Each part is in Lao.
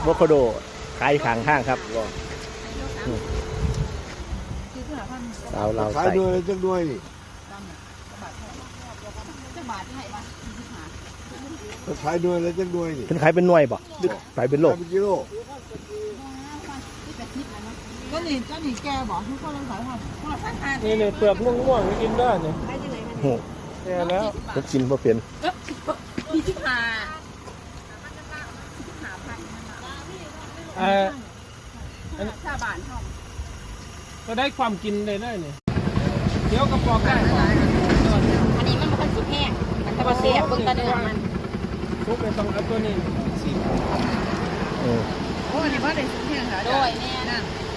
โวคาโดขายข้างทางครับ อืม สาวลาว ຂາຍໜ່ວຍລະຈັກໜ່ວຍນີ້? ຂາຍໜ່ວຍລະຈັກໜ່ວຍນີ້? ເພິ່ນຂາຍເປັນໜ່ວຍບໍ່? ຂາຍເປັນໂລ? ຂາຍເປັນກິໂລ. ໂຕນີ້ ໂຕນີ້ແກ່ບໍ່? ຄືຄົນລະສາຍພັນ. ນີ້ ນີ້ ເປືອກມ່ວງໆ ກິນໄດ້ນີ້. ໂອ້ ແກ່ແລ້ວ ເພິ່ນກິນບໍ່ເປັນ. ມີສິບຫ້າ ເອີ ອັນ ຊາວບ້ານເຮົາ ກໍໄດ້ຄວາມກິນໄດ້ເລີຍນີ້. ດຽວກໍປອກໄດ້. ອັນນີ້ມັນບໍ່ທັນສຸກແຮງ ແຕ່ວ່າແຊບ ເບິ່ງແຕ່ເນື້ອມັນ. ສຸກແລ້ວຕ້ອງເອົາໂຕນີ້ສີ. ເອີ ໂອ້ ອັນນີ້ບໍ່ໄດ້ສຸກແຮງ. ໂດຍ ແມ່ນ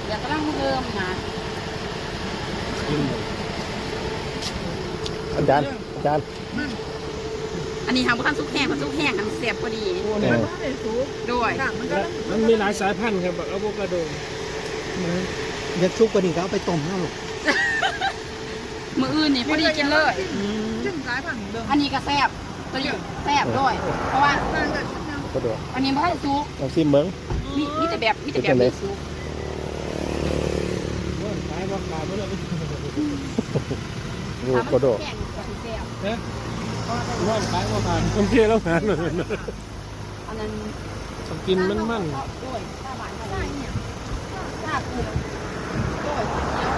ດຽວກຳລັງເລີ່ມນະ. ອາຈານ ອາຈານ ອັນນີ້ຫາບໍ່ທັນສຸກແຮງ ຄັນສຸກແຮງຫັ້ນແຊບພໍດີ. ໂອ້ ນີ້ ໂດຍ ມັນມີຫຼາຍສາຍພັນຄັບ ບັກອາໂວຄາໂດ. ຢາກສຸກກວ່ານີ້ກໍເອົາໄປຕົ້ມເນາະລູກ. ມື້ອື່ນນີ້ພໍດີກິນເລີຍ. ອືມ ອັນນີ້ກໍແຊບ ໂຕນີ້ແຊບ ໂດຍ ເພາະວ່າ ອາໂວຄາໂດ ອັນນີ້ບໍ່ທັນສຸກ. ລອງຊີມເບິ່ງ. ມີ ມີແຕ່ແບບ ມີແຕ່ແບບນີ້ສຸກ. ໂອ້ຍ ຂາຍບໍ່ຂາຍບໍ່ໄດ້. ໂອ້ ຂະໂດດ. ຮະ? ລອງຂາຍບໍ່ຂາຍ? ໂອເຄ ລອງຫາ. ອັນນັ້ນ ຕ້ອງກິນມັນໆ. ໂດຍ ຊາວບ້ານເຮົາວ່າອີ່ຫຍັງ? ຊາກຸ ໂດຍ.